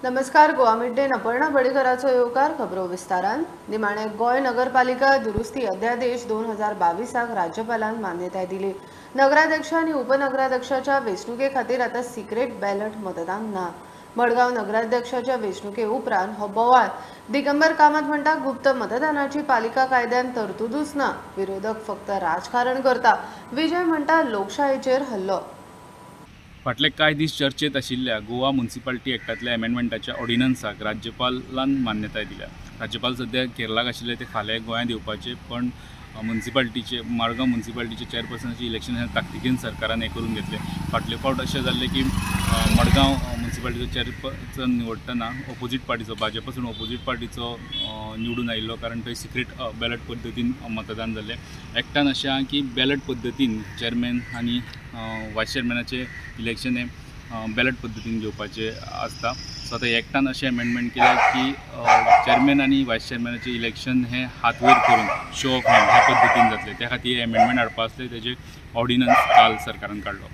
नमस्कार, Goa mid day Aparna बडेकराचो येवकार. खबरो विस्तारान. निमाणे गोंय नगरपालिका दुरुस्ती अध्यादेश 2022 राज्यपालान मान्यताय दिली. नगराध्यक्ष आनी उपनगराध्यक्षाच्या वेंचणुके खातीर आतां सिक्रेट बॅलट मतदान ना. मडगांव नगराध्यक्षाच्या वेंचणुके उपरांत हो बोवाळ. दिगंबर कामत म्हणटा गुप्त मतदानाची पालिका कायद्यान तरतुदूच ना. विरोधक फक्त राजकारण करता. विजय म्हणटा लोकशायेचेर हल्लो. फाटले कांय दीस चर्चेत आशिल्ल्या गोवा म्युनिसिपालिटी एक्टांतल्या अमेंडमेंटाच्या ऑर्डिनन्साक राज्यपालान मान्यताय दिल्या. राज्यपाल सद्या केरळाक आशिल्ले, ते फाल्यां गोंयांत येवपाचे, पण म्युनिसिपालिटीचे मारगांव म्युनिसिपालिटीचे चेअरपर्सनाचे इलेक्शन हे ताकतिकेन सरकारान हें करून घेतलें. फाटले फावट अशें जाल्लें की मडगांव म्युनिसिपालिटीचो चेअरपर्सन निवडटना ओपोजीट पार्टीचो, भाजपासून ओपोजीट पार्टीचो निवडून आयिल्लो, कारण थंय सिक्रेट बॅलट पद्दतीन मतदान जाल्लें. एक्टान अशें आहा की बॅलट पद्दतीन चेअरमॅन आनी वायस चेअरमॅनाचें इलेक्शन हें बॅलट पद्दतीन घेवपाचें आसता. सो आतां एक्टान अशें अमेंडमेंट केलां की चेअरमॅन आनी वायस चेअरमॅनाचें इलेक्शन हें हात वयर करून शो ऑफ हँड ह्या पद्दतीन जातलें. त्या खातीर अमेंडमेंट हाडपा आसलें, तेजें ऑर्डिनन्स काल सरकारान काडलो.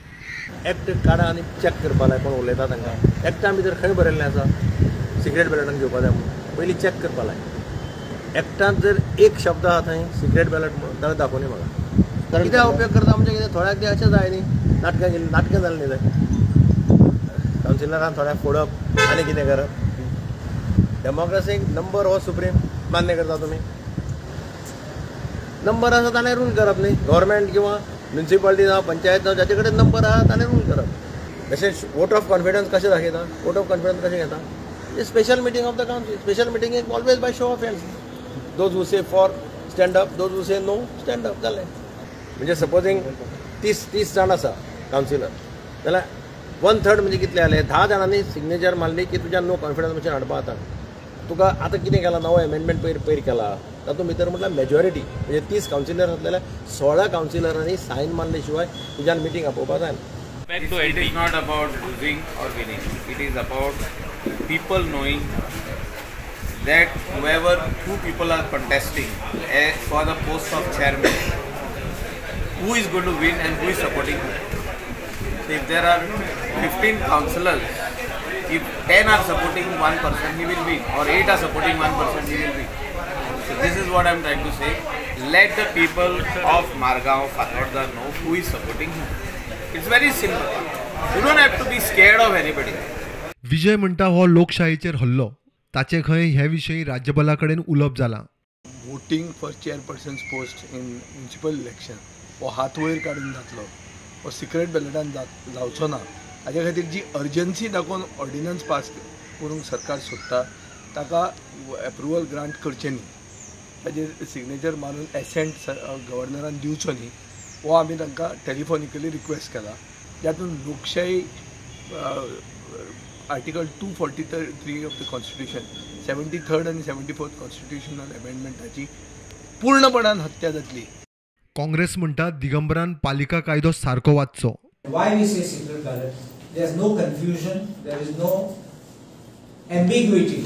एक्ट काडा आनी चॅक करपा लाय कोण उलयता तांकां. एक्टा भितर खंय बरयल्लें आसा सिक्रेट बॅलटान घेवपा जाय म्हणून, पयलीं चॅक करपा लाय. एक्टांत जर एक शब्द आहा थंय सिक्रेट बॅलट म्हणून जाल्यार दाखोवनी म्हाका. कित्याक उपयोग करता म्हणजे कितें थोड्याक तें अशें जाय न्ही, नाटकां केलीं, नाटकां जालीं न्ही जाय. कावन्सिलरान थोड्याक फोडप आनी कितें करप. डेमोक्रेसीक नंबर हो सुप्रीम मान्य करता तुमी. नंबर आसा ताणें रूल करप न्ही. गव्हर्मेंट किंवा म्युनिसिपालिटी जावं पंचायत जावं, जाचे कडेन नंबर आहा ताणें रूल करप. तशेंच वोट ऑफ कॉन्फिडन्स कशें दाखयता, वोट ऑफ कॉन्फिडन्स कशें घेता? Special meeting of the council. Special meeting is always by show of hands. Those who say for stand up, those who say no stand up. जालें. म्हणजे supposing 30 जाण आसा councillor, जाल्यार 1/3 म्हणजे कितले जाले? 10 जाणांनी सिग्नेचर मारली की तुज्या नो कॉन्फिडन्स मोशन हाडपा आतां. तुका आतां कितें केलां, नवो एमेंडमेंट पयर केला, तातूंत भितर म्हटल्यार मेजॉरिटी म्हणजे 30 कावन्सिलर आसले जाल्यार 16 कावन्सिलरांनी सायन मारले शिवाय तुज्यान मिटींग आपोवपा जायना. It is not about losing or winning. It is about people knowing that whoever two people are contesting for the post of chairman, who is going to win and who is supporting who. So if there are 15 councillors, if 10 are supporting one person, he will win, or 8 are supporting one person, he will win. So this is what I am trying to say. Let the people of Margao, Fatorda know who is supporting who. It's very simple. You don't have to be scared of anybody. Vijay म्हणटा हो लोकशाहीचेर हल्लो. ताचे खंय हे विशीं राज्यपाला कडेन उलोवप जालां. Voting for chairperson's post in municipal election हो हात वयर काडून जातलो, हो सिक्रेट बॅलटान जावचो ना. हाजे खातीर जी अर्जन्सी दाखोवन ऑर्डिनन्स पास करूंक सरकार सोदता ताका एप्रुवल ग्रांट करचें न्ही, ताजेर सिग्नेचर मारून एसेंट गव्हर्नरान दिवचो न्ही, हो आमी तांकां टेलिफोनिकली रिक्वेस्ट केला. जातून लोकशाही article 243 of the constitution, 73rd आनी 74th constitutional अमेंडमेंटाची पूर्णपणान हत्या जातली. काँग्रेस म्हणटा दिगंबरान पालिका कायदो सारको वाचचो. Why we say secret ballot? There is no confusion, there is no ambiguity.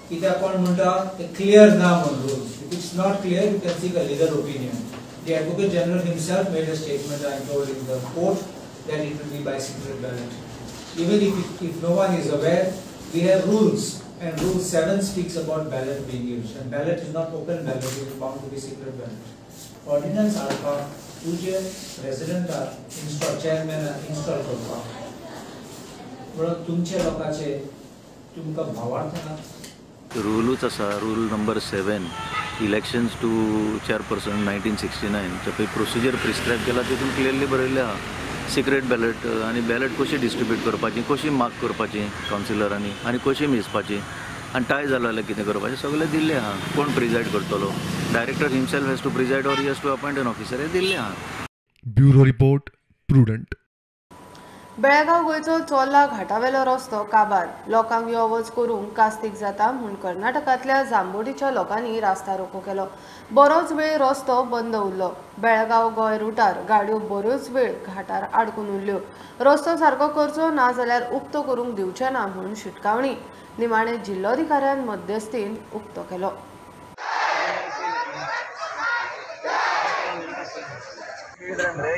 कित्याक कोण म्हणटा ते क्लियर ना म्हूण rules. If it's not clear, you can seek a legal opinion. The Advocate General himself made a statement, I am told, in the court that it will be by secret ballot. Even if no one is aware, we have rules, and Rule 7 speaks about ballot being used. And ballot is not open ballot, it is bound to be secret ballot. Ordinance हाडपाक तुजे प्रेसिडेंटाक install, चेअरमॅनाक install करपाक म्हणून तुमच्या लोकांचे तुमकां भावार्थ ना. रुलूच आसा, rule number 7 elections to chairperson 1969 जे पळय प्रोसिजर प्रिस्क्रायब केला तितून क्लियरली बरयल्लें आहा सिक्रेट बॅलट आनी बॅलट कशी डिस्ट्रिब्यूट करपाची, कशी मार्क करपाची कावन्सिलरांनी आनी कशी मेजपाची आनी टाय जालो जाल्यार कितें करपाचें सगळें दिल्लें आहा. कोण प्रिजायड करतलो, director himself has to preside or he has to appoint an officer, हें दिल्लें आहा. Bureau report, Prudent. Belgaum गोंयचो चोर्ला घाटावेलो रस्तो काबार. लोकांक यो वच करूंक कास्तीक जाता म्हूण कर्नाटकांतल्या जांबोटीच्या लोकांनी रास्ता रोको केलो. बरोच वेळ रस्तो बंद उरलो. बेळगांव गोंय रुटार गाडयो बऱ्योच वेळ घाटार आडकून उरल्यो. रस्तो सारको करचो ना जाल्यार उक्तो करूंक दिवचे ना म्हूण शिटकावणी. निमाणे जिल्लोधिकाऱ्यान मध्यस्थीन उक्तो केलो.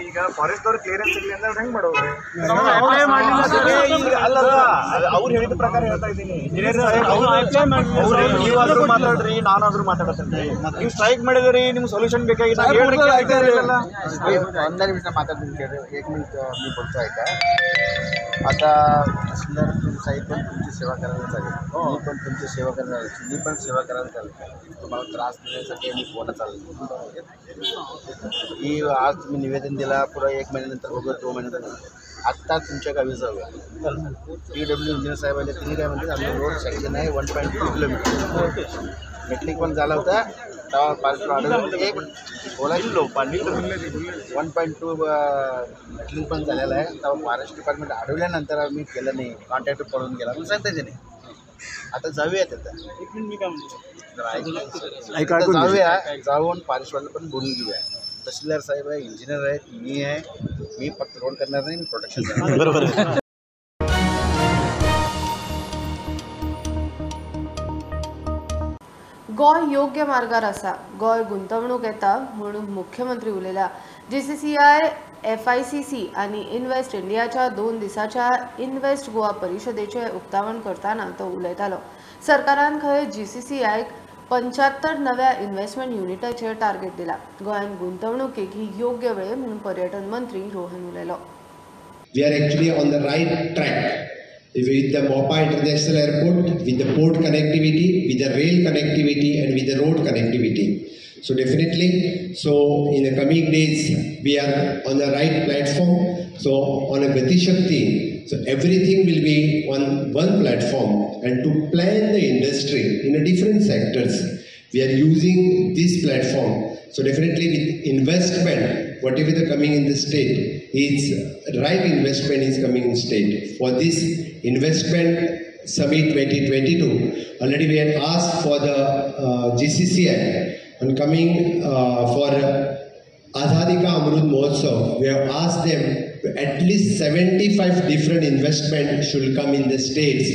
ಈಗ ಫಾರೆಸ್ಟ್ ಅವ್ರ ಕ್ಲಿಯರೆನ್ಸ್ ಸಿಗಲಿ ಅಂದ್ರೆ ಹೆಂಗ್ ಮಾಡೋರು? ಅಲ್ಲ, ಅವ್ರು ಹೇಳಿದ ಪ್ರಕಾರ ಹೇಳ್ತಾ ಇದ್ದೀನಿ. ನೀವಾದ್ರೂ ಮಾತಾಡ್ರಿ, ನಾನಾದ್ರೂ ಮಾತಾಡತ್ತೀನಿ. ನೀವು ಸ್ಟ್ರೈಕ್ ಮಾಡಿದ್ರಿ, ನಿಮ್ಗೆ ಸೊಲ್ಯೂಷನ್ ಬೇಕಾಗಿತ್ತು. ಒಂದೇ ನಿಮಿಷ माताडून केलं. एक मिनिट मी बोलतो ऐका. आता तहसीलदार साहेब पण तुमची सेवा करायला चालेल, मी पण तुमची सेवा करायला चालेल, मी पण सेवा करायला चालेल. तुम्हाला त्रास देण्यासाठी मी फोन चालेल की आज तुम्ही निवेदन दिला, पुढं एक महिन्यानंतर वगैरे 2 महिन्यानंतर आत्ता तुमच्या गावी जाऊया. PW engineer साहेब आले, तिने काय म्हणतात आमचं रोड सँक्शन आहे 1.2 किलोमीटर मेटलिक पण झाला होता तेव्हा एक बोलायची 1.2 मेटलिंग पण झालेलं आहे. तेव्हा फॉरेस्ट डिपार्टमेंट अडवल्यानंतर आम्ही केलं नाही, कॉन्ट्रॅक्टर पळून गेला म्हणून सांगता येते नाही. आता जाऊया त्याचा, जाऊया, जाऊन फॉरेस्टवाला पण बोलून घेऊया. तहसीलदार साहेब आहे, इंजिनियर आहेत, मी आहे. मी फक्त रोड करणार नाही, मी प्रोटेक्शन करणार. बरोबर. गोंय योग्य मार्गार आसा, गोंय गुंतवणूक येता म्हणून मुख्यमंत्री उलयला. GCCI, FICC आनी इन्व्हेस्ट इंडियाच्या 2 दिसाच्या इन्व्हेस्ट गोवा परिशदेचें उक्तावण करतना तो उलयतालो. सरकारान खंय GCCIक 75 नव्या इन्व्हेस्टमेंट युनिटाचेर टार्गेट दिला. गोंयांत गुंतवणुकीक ही योग्य वेळ म्हणून पर्यटन मंत्री रोहन उलयलो. We are actually on the right track with the Mopa International Airport, with the port connectivity, with the rail connectivity and with the road connectivity. So definitely, so in the coming days, we are on the right platform. So on a Gati Shakti, so everything will be on one platform, and to plan the industry in a different sectors, we are using this platform. So definitely with investment, whatever the coming in the state, is right investment is coming in state. For this investment summit 2022, already we had asked for the GCCI and coming for Azadi Ka Amrut Mahotsav, we have asked them to at least 75 different investment should come in the states.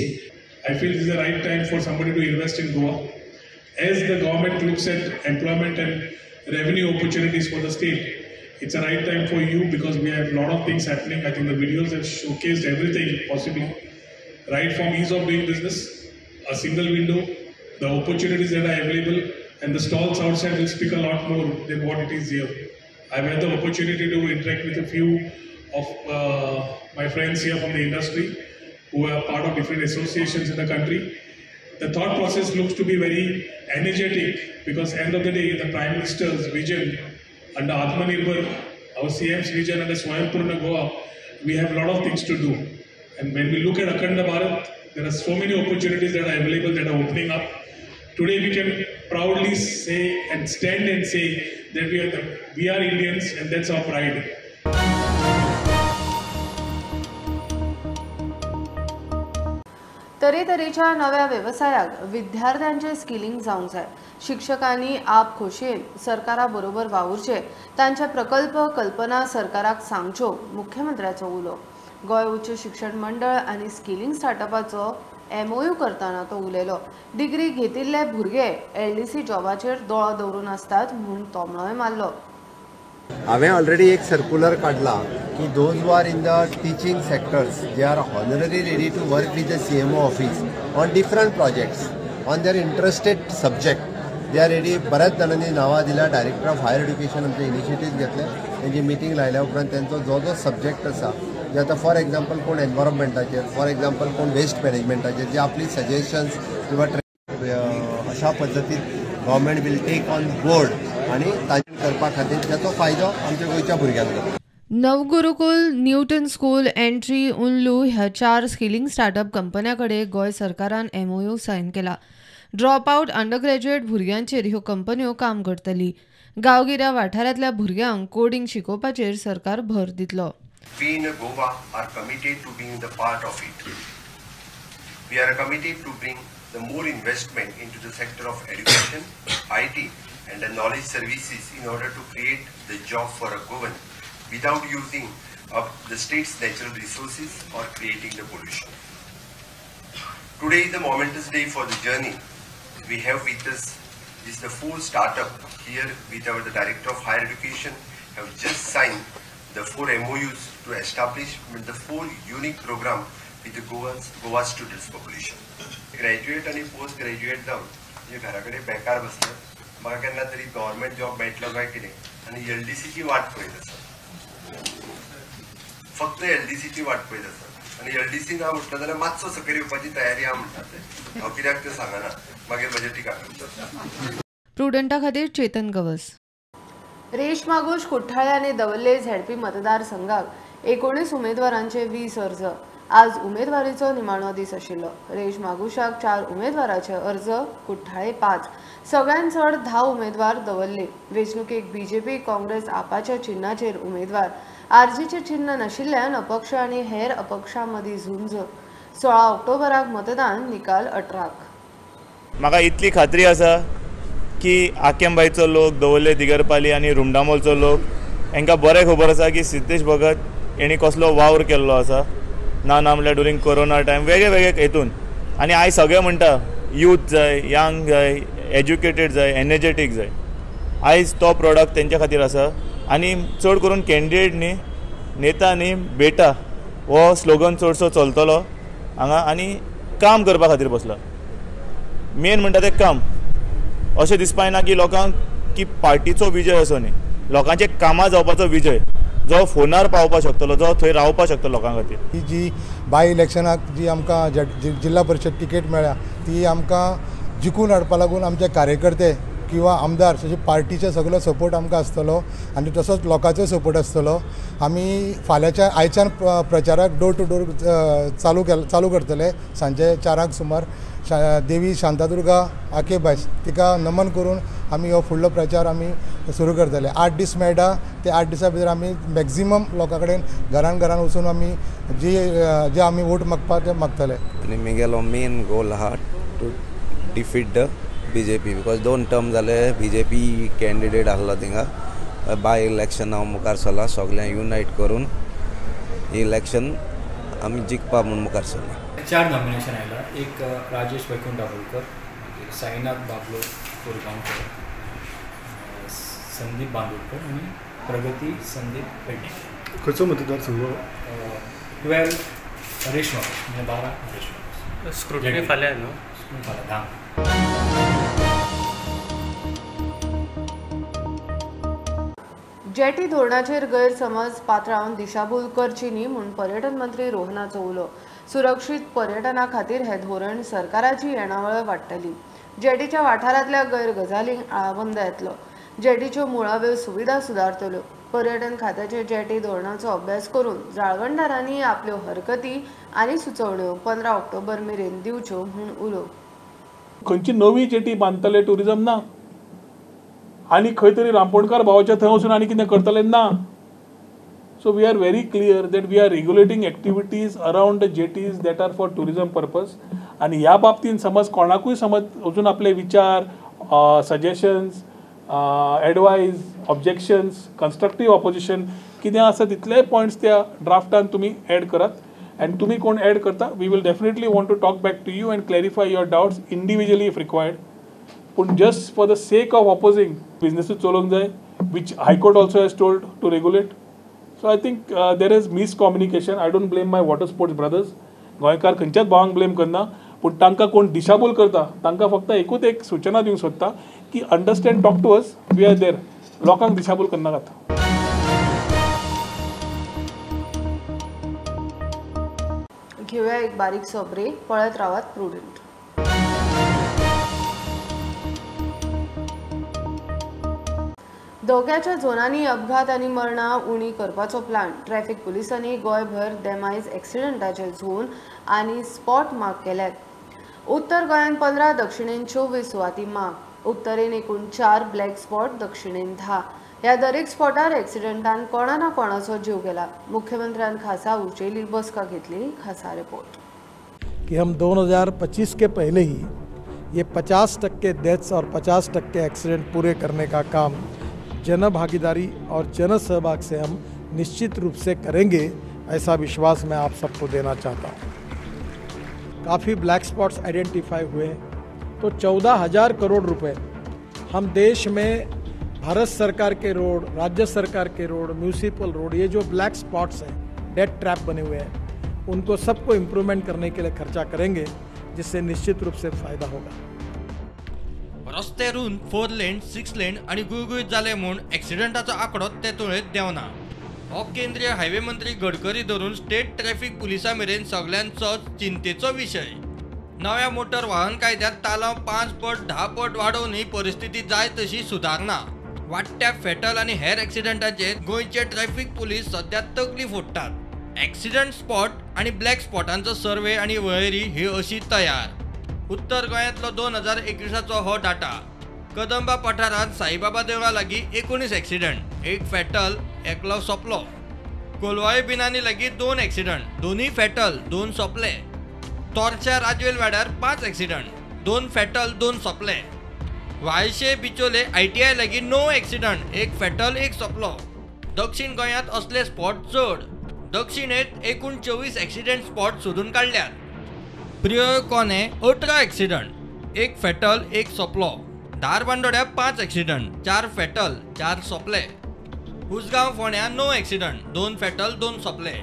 I feel this is the right time for somebody to invest in Goa. As the government looks at employment and revenue opportunities for the state, it's a right time for you because we have a lot of things happening. I think the videos have showcased everything possibly, right from ease of doing business, a single window, the opportunities that are available, and the stalls outside will speak a lot more than what it is here. I've had the opportunity to interact with a few of my friends here from the industry who are part of different associations in the country. The thought process looks to be very energetic because end of the day, the Prime Minister's vision under Atmanirbhar, our CM's vision under Swayampurna Goa, we have a lot of things to do. And when we look at Akhanda Bharat, there are so many opportunities that are available, that are opening up. Today we can proudly say and stand and say that we are Indians, and that's our pride. तरेतरेच्या नव्या वेवसायाक विद्यार्थ्यांचे skilling जावंक जाय. शिक्षकांनी आप खोशयेन सरकारा बरोबर वावुरचे, तांचे प्रकल्प कल्पना सरकाराक सांगच्यो, मुख्यमंत्र्याचो उलो. गोंय उच्च शिक्षण मंडळ आनी स्किलिंग स्टार्टअपाचो MOU करतना तो उलयलो. डिग्री घेतिल्ले भुरगे LDC जॉबाचेर दोळो दवरून आसतात म्हूण तोमणोय मारलो. हांवें ऑलरेडी एक सर्क्युलर काडला की those who are in the teaching sectors they are honorary ready to work with the CMO office on different projects on their interested subject they are ready. बऱ्याच जाणांनी नांवां दिल्या. डायरेक्टर ऑफ हायर एड्युकेशन आमचे initiative घेतले. तेंची meeting लायल्या उपरांत तेंचो जो जो सब्जेक्ट आसा, जे आतां फॉर एग्जाम्पल कोण एनवायरमेंटाचेर, फॉर एग्जाम्पल कोण वेस्ट मॅनेजमेंटाचेर, जे आपली सजेशन्स किंवा अशा पद्दतीन government will take on board आनी ताजेर करपा खातीर ताचो फायदो आमच्या गोंयच्या भुरग्यांक जाता. नवगुरुकुल, न्यूटन स्कूल, एंट्री, उनलू ह्या 4 स्किलिंग स्टार्टअप कंपन्यां कडेन गोंय सरकारान MOU Sion केला. ड्रॉप आउट अंडरग्रॅज्युएट भुरग्यांचेर ह्यो कंपन्यो काम करतली. गांवगिऱ्या वाठारांतल्या भुरग्यांक कोडिंग शिकोवपाचेर सरकार भर दितलो. We in Goa are committed to being the part of it. We are committed to bring the more investment into the sector of education, IT and the knowledge services in order to create the job for a Goan without using up the state's natural resources or creating the pollution. Today is the momentous day for the journey. We have with us this the 4 startup here with our the Director of Higher Education have just signed the 4 MOUs to establish the 4 unique program with the Goa students population. Graduate आनी post graduate जावन जे घरा कडेन बेकार बसले, म्हाका केन्ना तरी government job मेळटलो काय कितें आनी एलडीसीची वाट पळयत आसा, फक्त एलडीसीची वाट पळयत आसा. आनी एलडीसी ना म्हटलं जाल्यार मातसो सकयल येवपाची तयारी आहा म्हणटा ते, हांव कित्याक तें सांगना, मागीर म्हजेर टिका करता. प्रुडंटा खातीर चेतन गवस. रेश मागूश कुठ्ठाळे आनी दवल्ले झेडपी मतदारसंघाक 19 उमेदवारांचे 20 अर्ज. आज उमेदवारीचो निमाणो दीस आशिल्लो. रेश मागुशाक 4 उमेदवाराचे अर्ज, कुठ्ठाळे 5, सगळ्यांत चड 10 उमेदवार दवरले. वेंचणुकेक बीजेपी, काँग्रेस, आपाच्या चिन्हाचेर उमेदवार. आरजीचे चिन्ह नाशिल्ल्यान अपक्ष आनी हेर अपक्षां मदीं झुंज. 16 ऑक्टोबराक मतदान, निकाल 18. म्हाका इतली खात्री आसा की आकेमबायचो लोक, दवरले दिगरपाली आनी रुमडामोलचो लोक हांकां बरें खबर आसा की सिद्धेश भगत हेणी कसलो वावर केल्लो आसा. ना ना म्हणल्यार ड्युरींग कोरोना टायम वेगळे वेगळे हेतून. आनी आयज सगळे म्हणटा यूथ जाय, यंग जाय, एज्युकेटेड जाय, एनर्जेटीक जाय. आयज तो प्रोडक्ट तेंच्या खातीर आसा. आनी चड करून कॅन्डिडेट न्ही, नेता न्ही, बेटा हो स्लोगन चडसो चलतलो हांगा. आनी काम करपा खातीर बसला. मेन म्हणटा तें काम. अशें दिसपाक ना की लोकांक की पार्टीचो विजय असो न्ही, लोकांचे कामां जावपाचो विजय, जो फोनार पावपाक शकतलो, जो थंय रावपाक शकतलो लोकां खातीर. ही जी बाय इलेक्शनाक जी आमकां जिल्हा परिशद तिकेट मेळ्ळ्या ती आमकां जिखून हाडपा लागून आमचे कार्यकर्ते किंवा आमदार तशें पार्टीचो सगळो सपोर्ट आमकां आसतलो आनी तसोच लोकांचो सपोर्ट आसतलो. आमी फाल्यांच्या आयच्यान प्रचाराक डोर टू डोर चालू करतले. सांजे 4 सुमार देवी शांतादुर्गा आकेबायस तिका नमन करून आमी हो फुडलो प्रचार आमी सुरू करतले. 8 दीस मेळटा ते 8 दिसां भितर आमी मॅक्झिमम लोकां कडेन घरान घरान वचून आमी जे आमी वोट मागपा ते मागतले. आनी म्हगेलो मेन गोल आहा to defeat the BJP, because 2 term जाले बीजेपी कॅन्डिडेट आहलो थिंगा. बाय इलेक्शन हांव मुखार सरला, सगळ्यांक युनायट करून इलेक्शन आमी जिखपा म्हूण मुखार सरला. 4 नॉमिनेशन आयला. एक राजेश वैकुंठ दाभोलकर, मागीर साईनाथ बाबलो कोरगांवकर, संदीप बांदोडकर आनी प्रगती संदीप पेडणेकर. खंयचो मतदारसंघ? 12 रेश मागूश, म्हणजे 12 रेश मागूश. स्क्रुटनी फाल्यां न्हू? स्क्रुटनी फाल्यां 10. जेटी धोरणाचेर गैरसमज पातळावन दिशाभूल करची न्ही म्हूण पर्यटन मंत्री रोहनाचो उलो. सुरक्षीत पर्यटना खातीर हें धोरण सरकाराची येणावळ वाडटली. जेटीच्या वाठारांतल्या गैर गजालींक आळाबंद येतलो. जेटीच्यो मुळाव्यो सुविधा सुदारतल्यो. पर्यटन खात्याचे जेटी धोरणाचो अभ्यास करून जाळवणदारांनी आपल्यो हरकती आनी सुचोवण्यो 15 ऑक्टोबर मेरेन दिवच्यो म्हूण उलो. खंयची नवी जेटी बांदतले ट्युरिजम ना, आनी खंय तरी रांपोणकार भावाच्या थंय वचून आनी कितें करतले ना. So we are very clear that we are regulating activities around the jetties that are for tourism purpose. आनी ह्या बाबतीन समज कोणाकूय समज अजून आपले विचार, suggestions, advice, objections, constructive opposition कितें आसा तितलेय पॉयंट्स त्या ड्राफ्टान तुमी एड करात. आनी तुमी कोण एड करता, we will definitely want to talk back to you and clarify your doubts individually if required. पूण just for the sake of opposing बिजनेसूच चलोवंक जाय, which high court also has told to regulate. So I think there is miscommunication. I don't blame my water sports brothers. गोंयकार खंयच्याच भावांक blame करना, पूण तांकां कोण दिशाभूल करता तांकां फक्त एकूच एक सुचना दिवंक सोदता की understand, talk to us, we are there. लोकांक दिशाभूल करनाकात. घेऊया एक बारीकसो ब्रेक. पळयत रावात प्रुडंट. धोक्याच्या झोनांनी अपघात आनी मरणां उणी करपाचो प्लान. ट्रॅफिक पुलिसांनी गोंयभर डेमायज एक्सिडंटाचे झोन आनी स्पॉट मार्क केल्यात. उत्तर गोंयांत 15, दक्षिणेन 24 सुवाती मार्क. उत्तरेन एकूण 4 ब्लॅक स्पॉट, दक्षिणेन 10. ह्या दरेक स्पॉटार एक्सिडंटान कोणा ना कोणाचो जीव गेला. मुख्यमंत्र्यान खासा उचेली बसका घेतली. खासा रिपोर्ट. कि हम 2025 के पहले ही ये 50% डेथ्स और 50% एक्सीडेंट पूरे करने का काम जन भागीदारी और जन सहभाग से हम निश्चित रूप से करेंगे, ऐसा विश्वास मैं आप सबको देना चाहता हूँ। काफ़ी ब्लैक स्पॉट्स आइडेंटिफाई हुए तो 14,000 करोड़ रुपए हम देश में भारत सरकार के रोड, राज्य सरकार के रोड, म्यूनिसिपल रोड, ये जो ब्लैक स्पॉट्स हैं, डेड ट्रैप बने हुए हैं, उनको सबको इम्प्रूवमेंट करने के लिए खर्चा करेंगे, जिससे निश्चित रूप से फायदा होगा। रस्ते रुंद 4 लेन 6 लेन आनी गुळगुळीत जाले म्हूण एक्सिडंटाचो आंकडो ते तुळेंत देंवना। हो केंद्रीय हायवे मंत्री गडकरी धरून स्टेट ट्रॅफिक पुलिसां मेरेन सगल्यांचो चिंतेचो विशय। नव्या मोटर वाहन कायद्यांत तालांव 5 पट 10 पट वाडोवन ही परिस्थिती जाय तशी सुदारना। वाडट्या फेटल आनी हेर एक्सिडंटाचेर गोंयचे ट्रॅफिक पुलीस सद्या तकली फोडटात। एक्सिडंट स्पॉट आनी ब्लॅक स्पॉटांचो सर्वे आनी वळेरी ही अशी तयार। उत्तर गोंयांतलो 2021चो हो डाटा। कदंबा पठारांत साईबाबा देवळा लागीं 19 एक्सिडंट, 1 फेटल, एकलो सोंपलो। कोलवाळे बिनानी लागीं 2 एक्सिडंट, दोनूय फेटल, 2 सोंपले। तोरच्या राजवेल वाड्यार 5 एक्सिडंट, 2 फेटल, 2 सोंपले। वायशे बिचोले ITI लागीं 9 एक्सिडंट, 1 फेटल, 1 सोंपलो। दक्षिण गोंयांत असले स्पॉट चड। दक्षिणेंत एकूण 24 एक्सिडंट स्पॉट सोदून काडल्यात। प्रियोळ कोने 18 एक्सिडंट, 1 फेटल, 1 सोंपलो। धारबांदोड्या 5 एक्सिडंट, 4 फेटल, 4 सोंपले। उसगांव फोंड्या 9 एक्सिडंट, 2 फेटल, 2 सोंपले।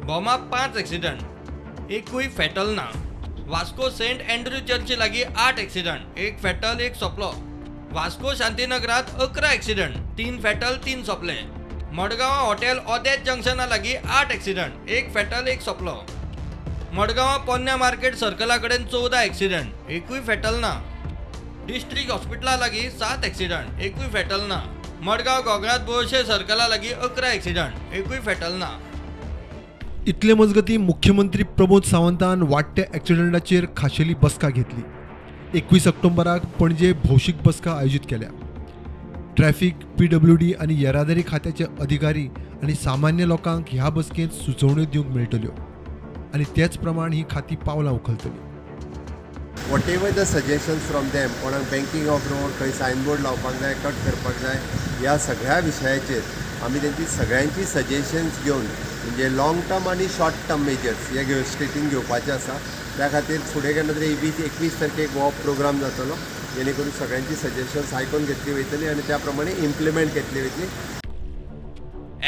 भोमा 5 एक्सिडंट, एकूय फेटल ना। वास्को सेंट एंड्रू चर्ची लागीं 8 एक्सिडंट, 1 फेटल, 1 सोंपलो। वास्को शांतीनगरांत 11 एक्सिडंट, 3 फेटल, 3 सोंपले। मडगांवां हॉटेल ओदेत जंक्शना लागीं 8 एक्सिडंट, 1 फेटल, 1 सोंपलो। मडगांवां पोन्न्या मार्केट सर्कला कडेन 14 एक्सिडंट, एकूय फेटल ना। डिस्ट्रिक्ट हॉस्पिटला लागीं 7 एक्सिडंट, एकूय फेटल ना। मडगांव गोगळात बोरशे सर्कला लागीं 11 एक्सिडंट, एकूय फेटल ना। इतले मजगती मुख्यमंत्री प्रमोद सावंतान वाडट्या एक्सिडंटाचेर खाशेली बसका घेतली। 21 ऑक्टोबराक पणजे भौशीक बसका आयोजीत केल्या। ट्रॅफिक, PWD आनी येरादारी खात्याचे अधिकारी आनी सामान्य लोकांक ह्या बसकेंत सुचोवण्यो दिवंक मेळटल्यो आनी तेच प्रमाण ही खाती पावलां उखलतली। Whatever the suggestions from them, कोणाक बँकिंग ऑफ रोड, खंय सायनबोर्ड लावपाक जाय, कट करपाक जाय, ह्या सगळ्या विशयाचेर आमी तेंची सगळ्यांची सजेशन्स घेवन म्हणजे लॉंग टर्म आनी शॉर्ट टर्म मेजर्स हे घेवन स्टेटीन घेवपाचे आसा। त्या खातीर फुडें केन्ना तरी 21 तारखेक हो प्रोग्राम जातलो, जेणे करून सगळ्यांची सजेशन्स आयकून घेतली वयतली आनी त्या प्रमाणे इम्प्लिमेंट घेतली वयतली।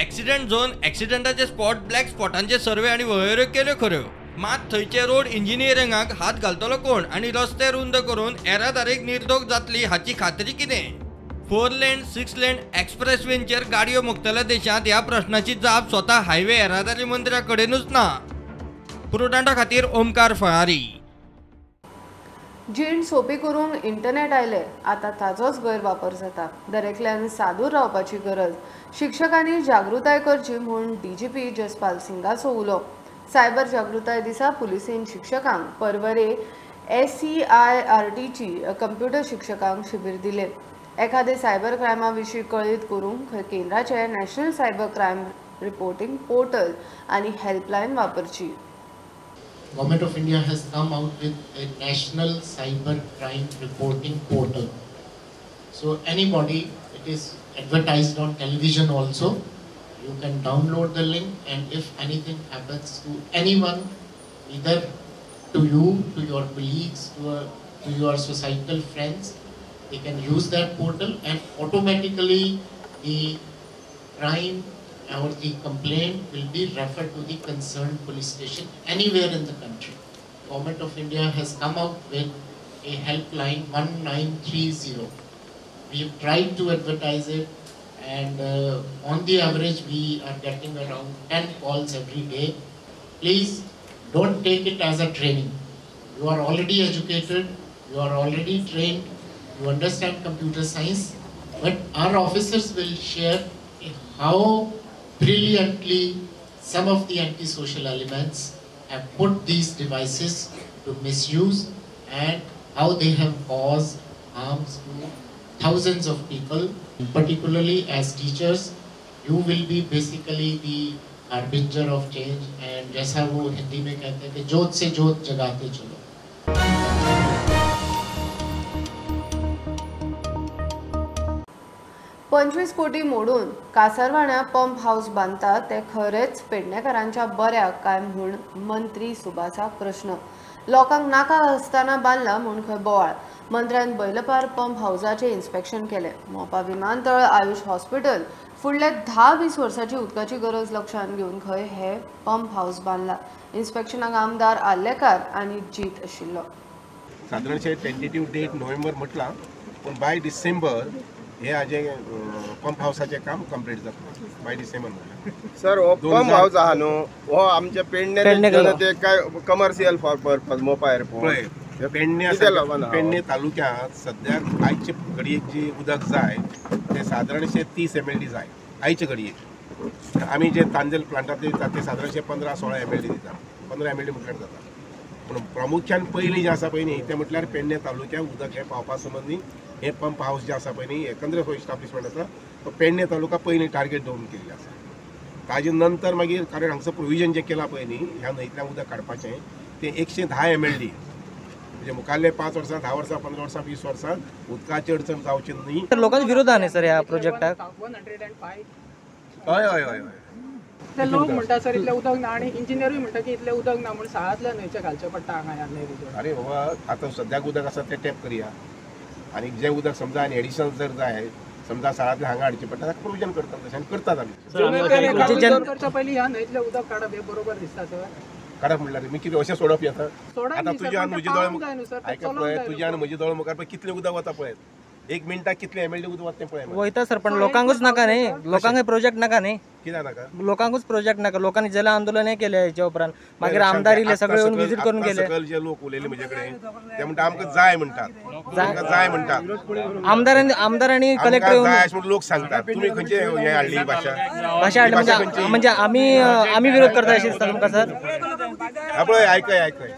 एक्सिडंट झोन, एक्सिडंटाचे स्पॉट, ब्लॅक स्पॉटांचे सर्वे आनी वळेऱ्यो केल्यो खऱ्यो, मात थंयचे रोड इंजिनियरिंगाक हात घालतलो कोण आनी रस्ते रुंद करून येरादारीक निर्दोक जातली हाची खात्री कितें? 4 लेन 6 लेन एक्सप्रेसवेंचेर गाडयो मोखतल्या देशांत ह्या प्रश्नाची जाप स्वता हायवे येरादारी मंत्र्या कडेनूच ना। प्रुडंटा खातीर ओमकार फळारी। जीण सोपी करूंक इंटरनेट आयले, आतां ताजोच गैरवापर जाता। दरेकल्यान सादूर रावपाची गरज, शिक्षकांनी जागृताय करची म्हूण DGP Jaspal सिंगाचो उलो। सायबर जागृताय दिसा पुलिसेन शिक्षकांक परवरे SCIRTची कंप्युटर शिक्षकांक शिबीर दिले। एखादे सायबर क्रायमा विशीं कळीत करूंक खंय केंद्राचे national cyber crime reporting portal आनी helpline वापरची। Government of India has come out with a national cyber crime reporting portal. So anybody, it is advertised on television also. You can download the link, and if anything happens to anyone, either to you, to your colleagues, to your societal friends, they can use that portal and automatically the crime or the complaint will be referred to the concerned police station anywhere in the country. Government of India has come out with a helpline 1930. We have tried to advertise it, and on the average we are getting around 10 calls every day. Please don't take it as a training. You are already educated, you are already trained, you understand computer science, but our officers will share how brilliantly some of the antisocial elements have put these devices to misuse and how they have caused harms to thousands of people. Particularly as teachers, you will be basically the harbinger of change, and जैसा वो हिंदी में कहते हैं कि जोत से जोत जगाते चलो। 25 कोटी मोडून कासारवाण्या पंप हाऊस बांदतात ते खरेंच पेडणेकारांच्या बऱ्याक काय म्हूण मंत्री सुभाषाक प्रश्न। लोकांक नाका आसतना बांदला म्हूण खंय बोवाळ। मंत्र्यान बैलपार पंप हावजाचें इन्स्पेक्शन केलें. मोपा विमानतळ, आयुष हॉस्पिटल फुडल्या 10-20 वर्सांची उदकाची गरज लक्षांत घेवन खंय हे पंप हावस बांदला. इन्स्पेक्शनाक आमदार आर्लेकार आनी जीत आशिल्लो. सादारणशे टेंटेटिव्ह डेट नोव्हेंबर म्हटलां, पूण बाय डिसेंबर हे हाजें पंप हावसाचें काम कंप्लीट जातलें. बाय डिसेंबर म्हटल्यार सर हो पंप हावस आहा न्हू, हो आमच्या पेडणे जनतेक काय commercial for purpose Mopa airport? पळय, पेडणे तालुक्यांत सद्याक आयचे घडयेक जी उदक जाय तें सादारणशे 30 MLD जाय आयचे घडयेक. आमी जे तांजेल प्लांटांत दितात ते सादारणशे 15-16 MLD दितात, 15 MLD म्हटल्यार जाता. पूण प्रामुख्यान पयलीं जें आसा पळय न्ही तें म्हटल्यार पेडणे तालुक्याक उदक हें पावपा संबंदी हें पंप हावस जें आसा पळय न्ही एकंदर हो इस्टाब्लिशमेंट आसा तो पेडणे तालुका पयलीं टार्गेट दवरून केल्ली आसा. ताजे नंतर मागीर कारण हांगसर प्रोविजन जें केलां पळय न्ही ह्या न्हंयतल्यान उदक काडपाचें तें 110 MLD, म्हणजे मुखारले 5 वर्सां, 10 वर्सां, 15 वर्सां, 20 वर्सां उदकाची अडचण जावची न्ही. लोकांच्या विरोधान सर ह्या प्रोजेक्टाक. हय हय हय ते लोक म्हणटा सर इतलें उदक ना आनी इंजिनियरूय म्हणटा की इतलें उदक ना म्हूण साळांतल्या न्हंयचें घालचें पडटा हांगा ह्या न्हंय. अरे बाबा, आतां सद्याक उदक आसा तें टॅप करया आनी जें उदक समजा आनी एडिशनल जर जाय समजा साळांतल्यान हांगा हाडचें पडटा ताका प्रोविजन करतात तशें आनी करतात आमी. करच्या पयलीं ह्या न्हंयतलें उदक काडप हें बरोबर दिसता सर? काडप म्हणल्यार मी कितें अशें सोडप येता? आतां तुज्या आनी म्हज्या दोळ्या मुखार आयका पळय, तुज्या आनी म्हज्या दोळ्या मुखार पळय कितलें उदक वता पळय, एक मिनटाक कितले MLD उदक वता तें पळय. वयता सर, पण लोकांकूच नाका न्ही, लोकांकूय प्रोजेक्ट नाका न्ही. कित्याक नाका? लोकांकूच प्रोजेक्ट नाका. लोकांनी जेला आंदोलन केलें हेच्या उपरांत, मागीर आमदार इले सगळे येवन विजीट करून गेले. सकयल जे लोक उलयले म्हजे कडेन ते म्हणटा आमकां जाय म्हणटात, आमकां जाय म्हणटात. आमदार आनी कलेक्टर जाय अशें म्हणून लोक सांगतात. तुमी खंयचे हें हाडली भाशा? भाशा हाडली म्हणजे आमी विरोध करता अशें दिसता तुमकां सर? पळय आयकय आयकय.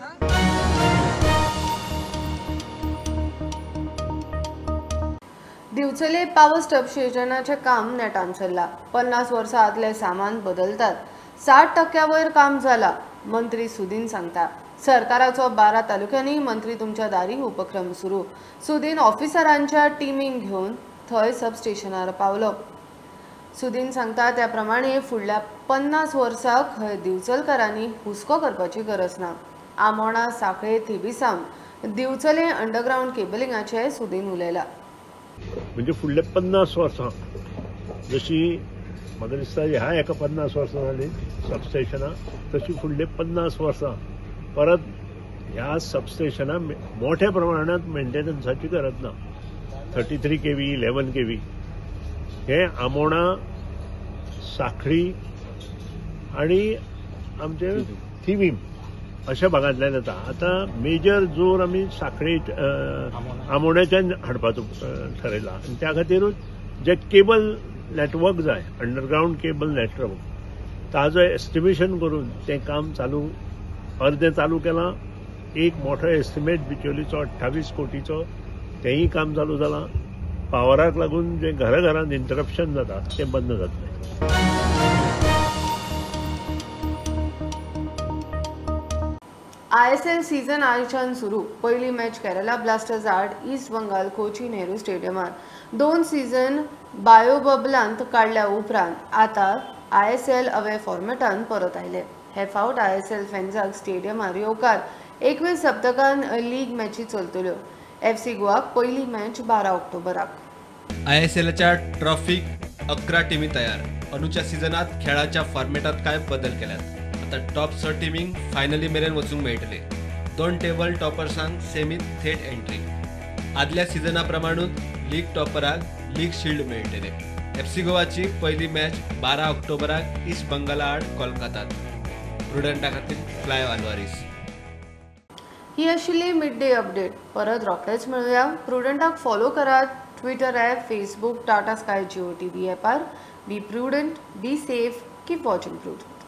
दिवचले पावर सबस्टेशनाचें काम नेटान चल्लां. 50 वर्सां आदलें सामान बदलतात. 60% वयर काम जालां, मंत्री सुदीन सांगता. सरकाराचो 12 तालुक्यांनी मंत्री तुमच्या दारी उपक्रम सुरू. सुदीन ऑफिसरांच्या टिमींक घेवन थंय सबस्टेशनार पावलो. सुदीन सांगता त्या प्रमाणे फुडल्या 50 वर्सां खंय दिवचलकारांनी हुस्को करपाची गरज ना. आमोणा, साखळे, थिवी सावन दिवचले अंडरग्रावंड केबलिंगाचें सुदीन उलयला. म्हणजे फुडले 50 वर्सां जशी म्हाका दिसता ह्या एका 50 वर्सां जाली सबस्टेशनां, तशी फुडले 50 वर्सां परत ह्या सबस्टेशनां मोठ्या प्रमाणात मेंटेनन्साची गरज ना. 33 kV, 11 kV हे आमोणा, साखळी आनी आमचे थिवीम अशा भागांतल्यान येता. आतां मेजर जोर आमी साखळी आमोण्याच्यान हाडपाचो ठरयला आनी त्या खातीरूच जे केबल नेटवर्क जाय, अंडरग्रावंड केबल नेटवर्क, ताजो एस्टिमेशन करून तें काम चालू अर्दें चालू केलां. एक मोठो एस्टिमेट बिचोलीचो 28 कोटीचो तेंय काम चालू जालां. पावराक लागून जें घरा घरांत इंटरप्शन जाता तें बंद जातलें. ISL season आयच्यान सुरू. पयली मॅच केरला ब्लास्टर्स आड ईस्ट बंगाल कोची नेहरू स्टेडियमार. 2 सीझन बायोबबलांत काडल्या उपरांत आतां ISL away फॉर्मेटान परत आयले. हे फावट ISL फॅन्साक स्टेडियमार येवकार. 21 सप्तकान लीग मॅची चलतल्यो. FC गोवाक पयली मॅच 12 ऑक्टोबराक. ISLच्या ट्रॉफीक 11 टिमी तयार. अंदूच्या सिजनात खेळाच्या फॉर्मेटात काय बदल केल्यात. आतां टॉप 6 टिमींक फायनली मेरेन वचूंक मेळटले. 2 टेबल टॉपर्सांक सेमीत थेट एंट्री. आदल्या सिजना प्रमाणूच लीग टॉपराक लीग शिल्ड मेळटले. FC गोवाची पयली मॅच 12 ऑक्टोबराक ईस्ट बंगाला आड कोलकातात. प्रुडंटा खातीर क्लायव आल्वारीस. ही आशिल्ली मिड डे अपडेट. परत रोखडेच मेळुया. प्रुडंटाक फॉलो करात Twitter app, Facebook, Tata Sky Jio TV ॲपार. Be prudent, be safe, keep watching Prudent.